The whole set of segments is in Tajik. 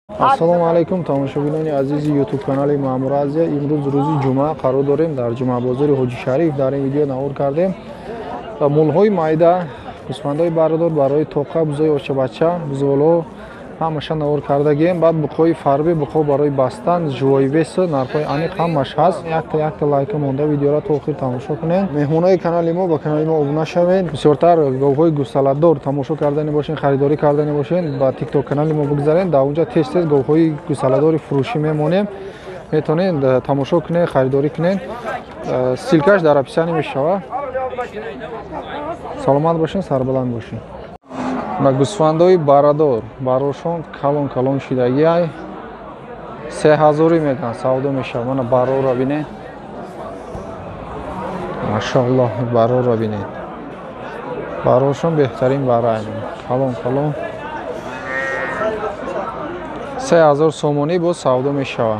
Ассалому алайкум тамошобинони азизи YouTube канали Маъмур Азия. Имрӯз рӯзи ҷумъа қарор дорем дар ҷумъабозори Ҳоҷи Шариф. Дар ин видео навор кардем молҳои майда, гӯсфандҳои барадор барои тоқа, бузои очабача, бузоло ҳамаша навор кардагием. Баъд буқҳои фарбе, буқҳо барои бастан, жувои весу нархҳои аниқ ҳамаш ҳаст. Якта якта лайка монда видеоро то охир тамошо кунед. Меҳмонои канали мо ба канали мо обуна шавед. Бисёртар говҳои гӯсаладор тамошо кардани бошен, харидорӣ кардани бошен, ба тикток канали мо бигзаред. Дар онҷа тез тез говҳои гӯсаладори фурӯшӣ мемонем. Метавонед тамошо кунед, харидорӣ кунед. Ссылкаш дар описание мешавад. Саломат бошен, сарбаланд бошен. На гӯсфандои барадор барошон калон калон шидагиай 3000 меган савдо мешавад. Мана бароро бинед, машааллоҳ, бароро бинед, барошон беҳтарин барай, калон калон 3000 сомонӣ боз савдо мешавад.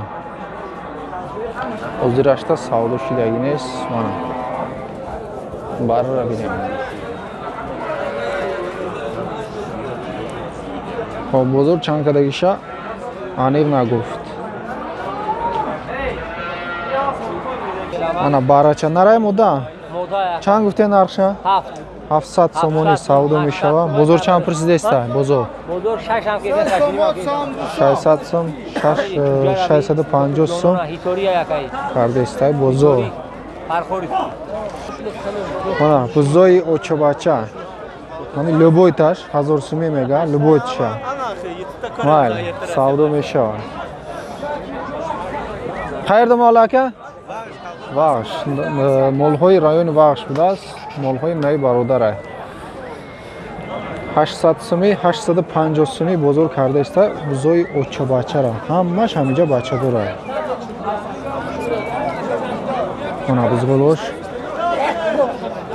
Ҳозирашта савдо шидагӣ нест. Мана бароро бинед. Бозор чанд кадагиша аниқ нагуфт. Ана барача нарай мода? Чанд гуфте нархша? 700 сомонӣ савдо мешава. Бозор чанд пурсидеста? Бозор 600 сом, 650 сом кардеста бозор. Ана бузои очабача. Ҳамин любойташ 1000 сумӣ мега, любойтша. Майли, савдо мешавад. Хайрда мол ака? Вахш. Молҳои райони Вахш будааст, молҳои наи бародарай. 800 сумӣ, 850 сумӣ бозор кардааста бузои очабачара. Ҳамаш ҳаминҷа бачадорай. Ана бузғолош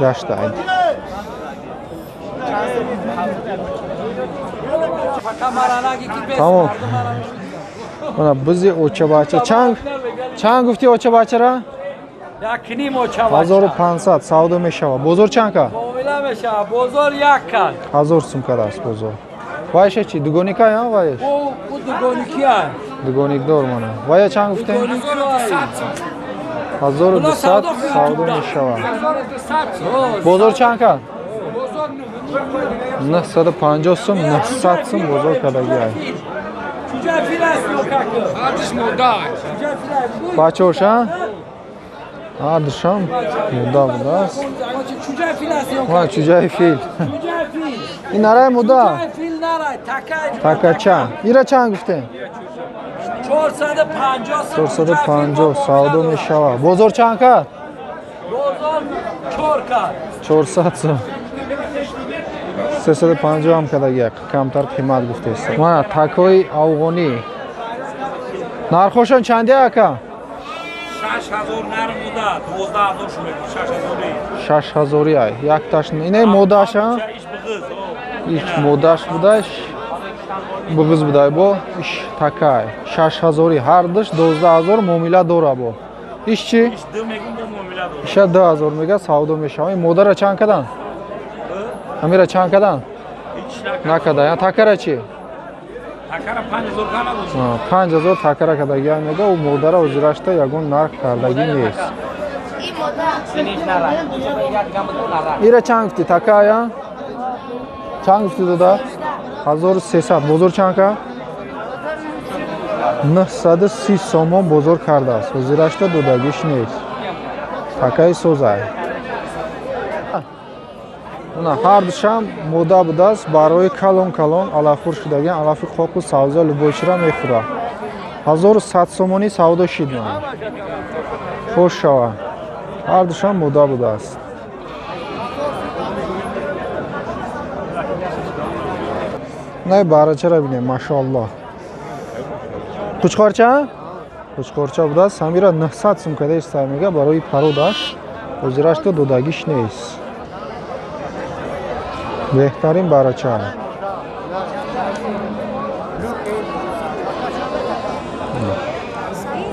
гаштай. Тамом. Ана бузи очабача. Чанд гуфти очабачара? 1500 савдо мешавад. Бозор чанд ка? Бозор як кад. 1000 сум кадааст бозор. Вайша чи? Дугоника я вайш? Бу дугоники. Дугоникдор мана. Вая чанд гуфтем? 1200 савдо мешавад. Бозор чанд ка? 950 сум, 900 сум бозор кардагиай. Бачаоша? Ҳардушам муда будааст. Ва чуҷаи фил. Ин нарай муда? Такача. Ира чанд гуфтем? 450 савдо мешавад. Бозор чанд кард? 400 сум. 350 ҳам кардагия, камтар қимат гуфтест. Мана такҳои афғонӣ. Нархошон чанде ака? 6000 нарх буда, 12000 шуд, 6000. 6000 ай. Якташ ине модаша? Иш модаш будаш. Буғиз будай бо, иш такай. 6000 ҳардуш 12000 муомила дора бо. Иш чи? Иша 2000 мега савдо мешавад. Ин модара чанд кадан? Амира чанд кадан? Накада. Я такара чи? Такара 5000 кана буд. 5000 такара кадагия мега, у модара озирашта ягон нарх кардагӣ нест. Ира чанд гуфти такая? Чанд гуфти дода? 1300. Бозор чанд ка? 930 сомон бозор кардааст. Озирашта додагиш нест. Такаи созай. Ана ҳардушам мода будааст барои калон калон алафхӯр шудагиан, алафи қоқу савза любойчира мехӯрад. 1100 сомонӣ савдо шид мана. Хош шава. Ҳардушам мода будааст. Най барачара бинем, машааллоҳ. Қучқорча? Қучқорча будааст. Ҳамира 900 сум када иста мега барои пародаш. Ҳозирашта додагиш нест. Беҳтарин барача.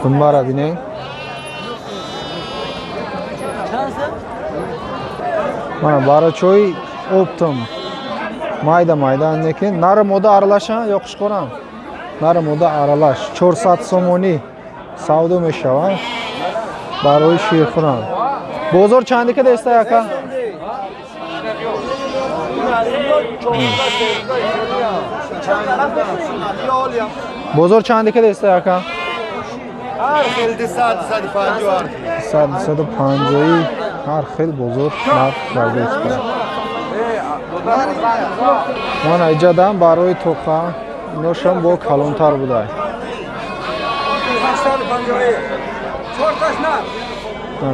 Думбара бинем. Мана барачои оптом майда майда неки нары мода аралашан ё қушқорам? Нар мода аралаш 400 сомонӣ савдо мешавад барои ширхӯран. Бозор чанди када иста яка? Бозор чанди када иста яка? Ҳар хел 200, 250. 250 ҳар хел бозор нарх карда иста. Ман айҷадам барои тоқа иношам бо калонтар будай.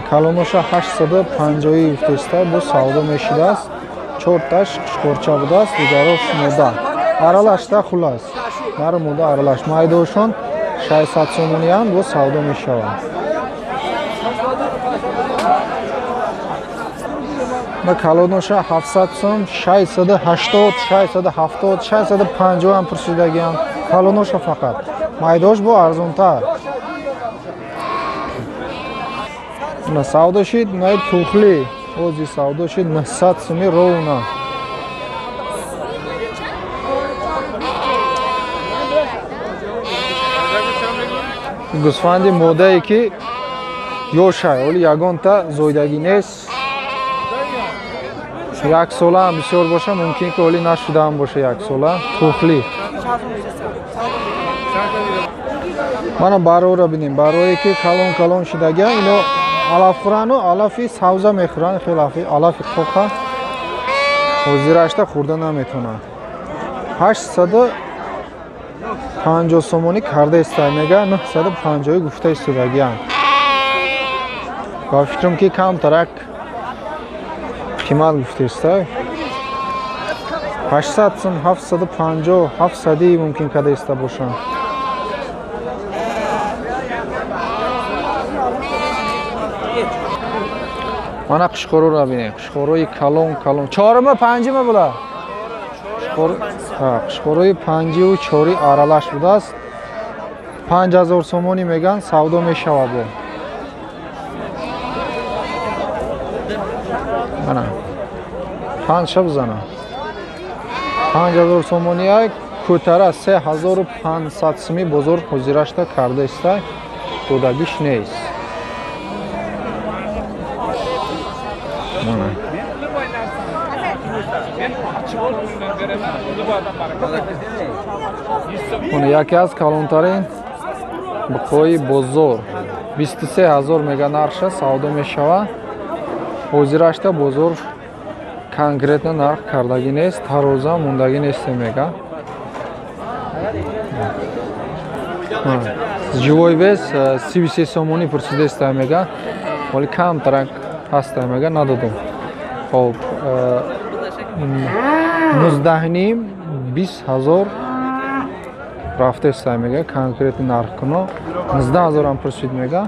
Калоноша 850 гуфтеста бо савдо мешидааст. Чорташ қишқорча будааст, дигарош мода. Аралашта хулас. Нар мода аралаш. Майдошон 600 сомониам бо савдо мешавад. Ма калоноша 700 сом, 680, 670, 650 ам пурсидагиам. Калоноша фақат. Майдош бо арзонтар. На савдо шид, на тухли. Ози савдо шид 900 суми ровно. Гӯсфанди модае ки ёшай, оли ягонта зойдагӣ нест. Як сола ҳам бисёр боша, мумкин ки оли нашудаам боша як сола. Тухли. Мана барора бинем, барое ки калон калон шидагия, ино алафхӯрану алафи савза мехӯранд, хеле алафи қоқа ҳозирашта хӯрда наметавонанд. 850 сомонӣ карда иста, мега 950 гуфта истодагианд. Ба фикрам ки камтарак қимат гуфта иста. 800 сом, 750, 700 мумкин карда иста бошанд. Мана қишқоруро бинем. Қишқоруи калон калон. Чорума панҷима була? Қишқоруи панҷиву чори аралаш будааст. 5000 сомонӣ меган, савдо мешавад бо. Мана. Панҷ шаб зана. 5000 сомонӣ ай кӯтара 3500 сомӣ бозор ҳозирашта карда иста, додагиш нест. Мана яке аз калонтарин буқои бозор 23000 мега нархша савдо мешавад. Ҳозирашта бозор конкретно нарх кардагӣ нест, тароза мондагӣ нест мега. Живой вес 33 сомонӣ пурсидаста мега, вале камтарак ҳаста мега, надодум. Хоб 19.5 20000 рафтеста мега, конкретно нарх куно 19000 ам пурсид мега.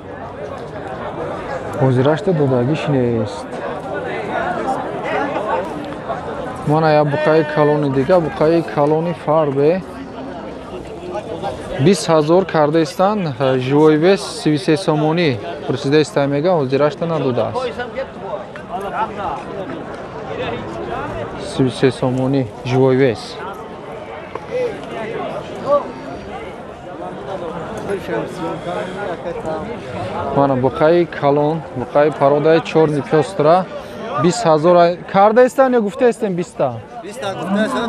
Ҳозирашта додагиш нест. Мана я буқаи калони дига, буқаи калони фарбе 20000 карда истанд, живой вес 33 сомонӣ пурсида иста мега, ҳозирашта надодааст. 33 сомонӣ живой вес. Мана буқаи калон, буқаи пародаи чорни пёстра 20000 карда истанд ё гуфта истем 20та?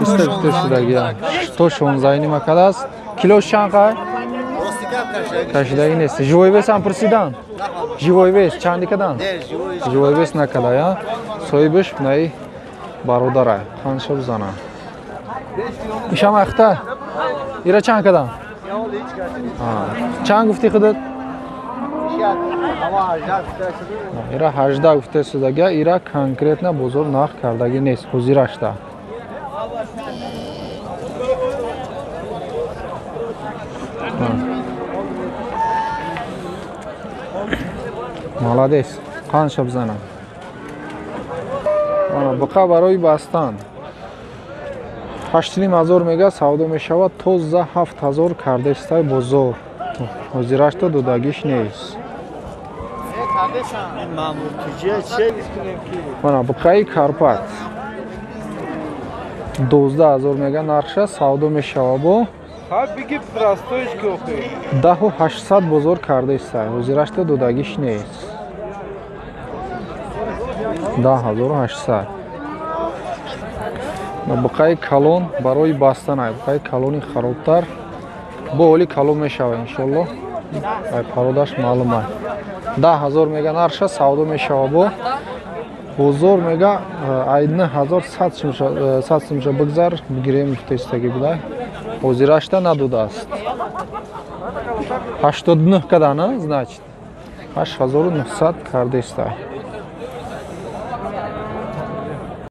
20 гуфта шудагия. То 16 нима кадааст. Килош чанд қай? Кашидагӣ нест. Живой вес ҳам пурсидан? Живой вес чанди кадан? Живой вес накада, я? Соҳибаш наи бародарай. Қанша бизана. Ишам ахта. Ира чанд кадан? Чанд гуфти худат? Ира 18 гуфта шудага, ира конкретно бозор нарх кардагӣ нест, ҳозирашта. Молодец, қанша бизанам. Буқа барои бастан 8500 мега савдо мешавад, тоза 7000 карда истай бозор. Ҳозирашта додагиш нест. Мана буқаи Карпат 12000 мега нархша савдо мешавад бо. 10800 бозор кардаистай, ҳозирашта додагиш нест. 10800. Буқаи калон барои бастан, буқаи калони харобтар бо ҳоли калон мешава иншолло. Ай пародаш маълум ай. 10 000 мега нарша, савдо мешава. Бо бозор мега ай 9100 сумша бигзар, бигирем гуфтаистагӣ будай, ҳозирашта надодааст. 89 кадана, значит 8900 кардаистай.